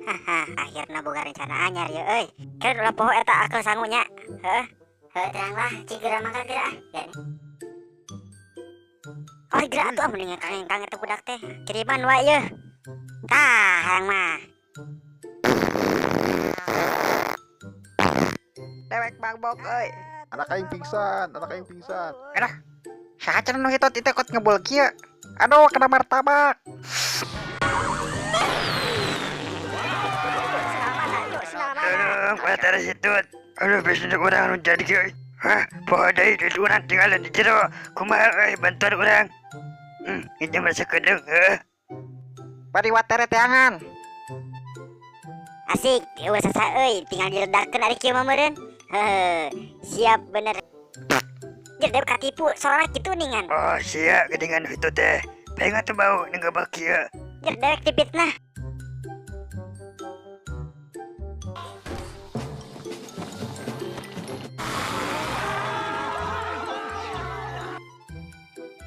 Haha, akhirna boga rencana anyar ye euy. Kira ulah poho eta akal sangunya. Heuh. Heuh tenang lah, cik geura mangkat geura ah. Ya. Oh, geura atuh ah mending kang eta budak teh. Kiriman wae yeuh. Tah, hayang mah. Dewek bagbok euy. Anak aing pingsan, anak aing pingsan. Aduh. Saha cenah nu hitut itu kot ngebul kieu? Aduh, kena martabak. Tolong, kuat hitut. Aduh, bisa urang nu jadi kieu. Hah, poho deui duit urang tinggalan di jero. Kumaha euy bantuan urang? Ini merasa kedeung heuh. Bari watere teangan. Asik, eueuh sasa euy, tinggal diledakeun ari kieu mah meureun. Heuh, siap bener. Jer dewek katipu, soalna kitu ningan. Oh, sia geuningan hitut teh. Pengen atuh bau ngegebak kieu. Jer dewek dipitnah.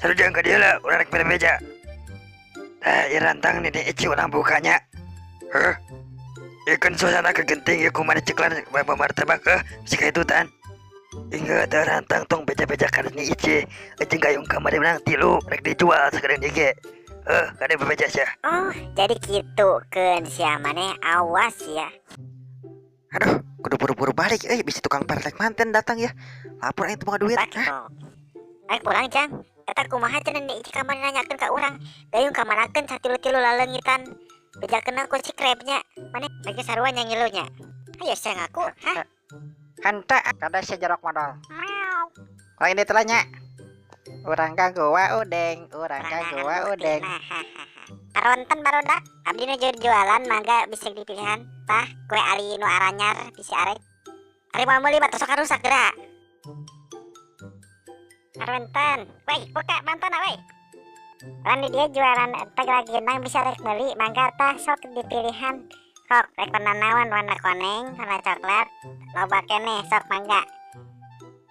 Sarujang ka dieu lah, urang rek berebeja. Tah, ieu rantang nini ici urang bukanya. Heuh. Ieu kan suasana kegenting ieu kumaha ceklan martabak heuh, bisi kahitutan. Ingat rantang tong beja-beja kana ni ici. Jeung gayung kamari menang tilu rek dijual sakedeung ieu ge. Heuh, kade bebeja sia. Oh, jadi kitu keun sia maneh awas ya. Aduh, kudu buru-buru balik euy, bisi tukang perlek manten datang ya. Lapor aing teu boga duit. Hah? Aing pulang, Cang. Eta kumaha cenah ni ici kamari nanyakeun ka urang. Gayung kamanakeun satilu-tilu laleungitan. Bejakeun ku si krepnya. Maneh lagi sarua nya ngilunya. Ayo sia ngaku, hah? Henteu kada sia jorok modal. Kalau ini telanya. Urang ka goa udeng, urang ka goa udeng. Karonten barudak, abdi nu jualan mangga bisa dipilihan. Tah, kue ari nu aranyar bisi arek. Ari moal meuli mah tos rusak geura. Karonten, weh, buka mantona weh. Urang di dieu jualan eta lagi bisa rek meuli mangga tah sok dipilihan. Sok rek warna naon, warna koneng, warna coklat, loba keneh sok mangga.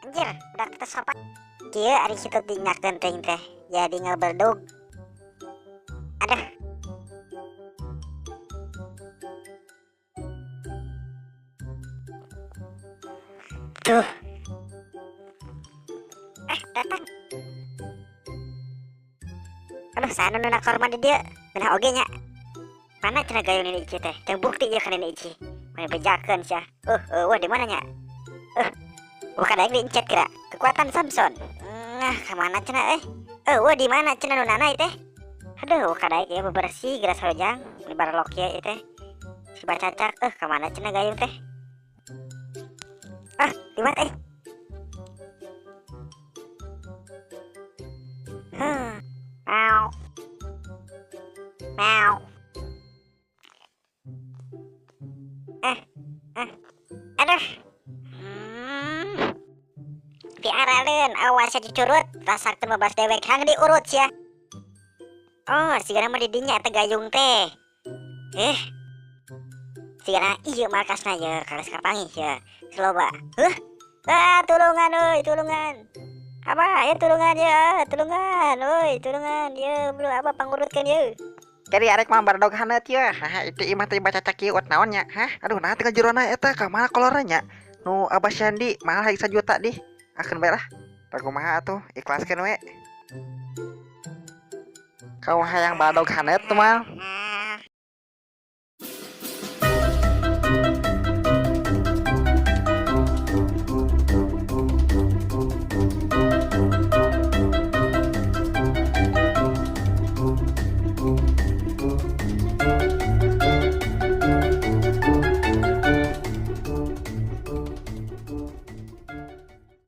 Anjir, budak teh sopan. Kieu ari kitu dinyakeun teuing teh, jadi ngebeldug. Aduh. Tuh. Datang. Aduh, sana nu korma di dieu, beunah oge nya. Mana cenah gayung nini ici teh? Teu bukti ieu ka nini ici. Mane bejakeun sia. Wah di mana nya? Bukan daek diencet kira. Kekuatan Samson. Nah, ka mana cenah euy? Wah di mana cenah nu nana ieu teh? Aduh, bukan daek ieu bebersih geura sarojang. Mun barlok ieu ieu teh. Si bacacak, ka mana cenah gayung teh? Ah, di mana euy? Huh. Meow. Meow. Aduh. Piaraleun awas cucurut, rasakeun babas dewek hang diurut sia. Oh, sigana mah di dinya eta gayung teh. Sigana ieu markasna ye, kares kapanggih ye. Loba. Heuh. Ah, tulungan euy, tulungan. Apa ya tulungan ya, tulungan, euy, tulungan ye, bro apa pangurutkeun ye. Jadi arek mah baradog haneut ye. Hah, itu imah teh baca caki ut naon nya? Hah? Aduh, nah tinggal jerona eta ka mana kolorna nya? Nu Abah Sandi mahal hayang sajuta dih. Akeun bae lah. Kumaha atuh, ikhlaskeun we. Kau hayang baradog haneut tuh mal.